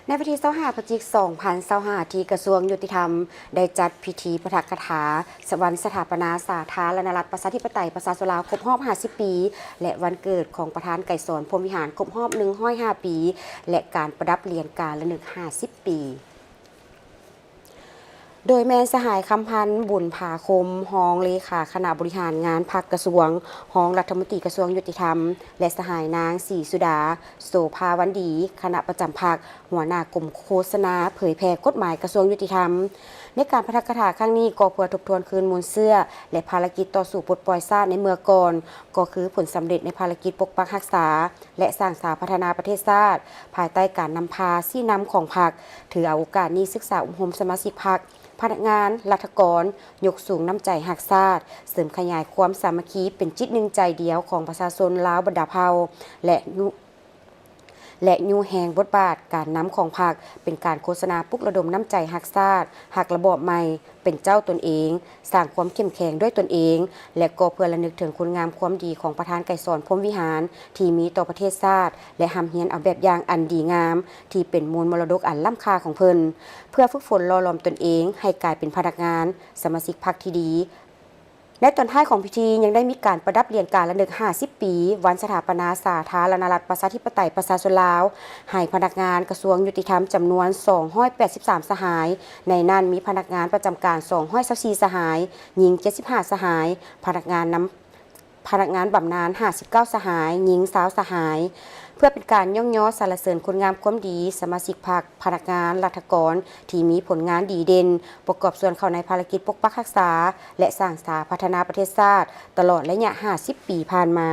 ໃນວັນທີຊາວຫ້າ ພະຈິກ ສອງພັນຊາວຫ້າ ທີ່ກະຊວງຍຸຕິທຳ ໄດ້ຈັດພິທີປາຖະກະຖາ ສະ ວັນສະຖາປະນາສາທາລະນະລັດ ປະຊາທິປະໄຕ ປະຊາຊົນລາວ ຄົບຮອບ ຫ້າສິບ ປີ ແລະ ວັນເກີດຂອງປະທານໄກສອນ ພົມວິຫານ ຄົບຮອບ ໜຶ່ງຮ້ອຍຫ້າ ປີ ແລະ ການປະດັບຫຼຽນການລະນຶກ ຫ້າສິບ ປີ. ໂດຍແມ່ນສະຫາຍ ຄຳພັນ ບຸນພາຄົມ ຮອງເລຂາຄະນະບໍລິຫານງານພັກກະຊວງ, ຮອງລັດຖະມົນຕີກະຊວງຍຸຕິທຳ ແລະ ສະຫາຍນາງ ສີສຸດາ ໂສພາວັນດີ ຄະນະປະຈຳພັກ, ຫົວໜ້າກົມໂຄສະນາເຜີຍແຜ່ກົດໝາຍກະຊວງຍຸຕິທຳ. ໃນການປາຖະກະຖາຄັ້ງນີ້ ກໍເພື່ອທົບທວນຄືນມູນເຊື້ອ ແລະ ພາລະກິດຕໍ່ສູ້ປົດປ່ອຍຊາດໃນເມື່ອກ່ອນ, ກໍຄືຜົນສຳເລັດໃນພາລະກິດປົກປັກຮັກສາ ແລະ ສ້າງສາພັດທະນາປະເທດຊາດ ພາຍໃຕ້ການນຳພາຊີ້ນຳຂອງພັກ. ຖືເອົາໂອກາດນີ້ສຶກສາອົບຮົມສະມາຊິກພັກ, ພະນັກງານ, ລັດຖະກອນ, ຍົກສູງນ້ຳໃຈຮັກຊາດ, ເສີມຂະຫຍາຍຄວາມສາມັກຄີເປັນຈິດໜຶ່ງໃຈດຽວຂອງປະຊາຊົນລາວບັນດາເຜົ່າ ແລະ ຍຸ ແລະ ຍູ້ແຮງບົດບາດການນຳຂອງພັກ ເປັນການໂຄສະນາປຸກລະດົມນ້ຳໃຈຮັກຊາດ, ຮັກລະບອບໃໝ່, ເປັນເຈົ້າຕົນເອງ, ສ້າງຄວາມເຂັ້ມແຂງດ້ວຍຕົນເອງ ແລະ ກໍເພື່ອລະນຶກເຖິງຄຸນງາມຄວາມດີຂອງປະທານໄກສອນ ພົມວິຫານ ທີ່ມີຕໍ່ປະເທດຊາດ ແລະ ຮ່ຳຮຽນເອົາແບບຢ່າງອັນດີງາມ ທີ່ເປັນມູນມໍລະດົກອັນລ້ຳຄ່າຂອງເພິ່ນ ເພື່ອຝຶກຝົນຫຼໍ່ຫຼອມຕົນເອງໃຫ້ກາຍເປັນພະນັກງານ, ສະມາຊິກພັກທີ່ດີ. ໃນຕອນທ້າຍຂອງພິທີ ຍັງໄດ້ມີການປະດັບຫຼຽນການລະນຶກ ຫ້າສິບ ປີ ວັນສະຖາປະນາສາທາລະນະລັດ ປະຊາທິປະໄຕ ປະຊາຊົນລາວ ໃຫ້ພະນັກງານກະຊວງຍຸຕິທຳຈຳນວນ ສອງຮ້ອຍແປດສິບສາມ ສະຫາຍ, ໃນນັ້ນມີພະນັກງານປະຈຳການ ສອງຮ້ອຍຊາວສີ່ ສະຫາຍ, ຍິງ ເຈັດສິບຫ້າ ສະຫາຍ, ພະນັກງານນຳ ພະນັກງານບຳນານ ຫ້າສິບເກົ້າ ສະຫາຍ, ຍິງ ຊາວ ສະຫາຍ, ເພື່ອເປັນການຍ້ອງຍໍສັນລະເສີນຄຸນງາມຄວາມດີ ສະມາຊິກພັກ, ພະນັກງານ, ລັດຖະກອນ ທີ່ມີຜົນງານດີເດັ່ນ ປະກອບສ່ວນເຂົ້າໃນພາລະກິດປົກປັກຮັກສາ ແລະ ສ້າງສາພັດທະນາປະເທດຊາດ ຕະຫຼອດໄລຍະ ຫ້າສິບ ປີຜ່ານມາ.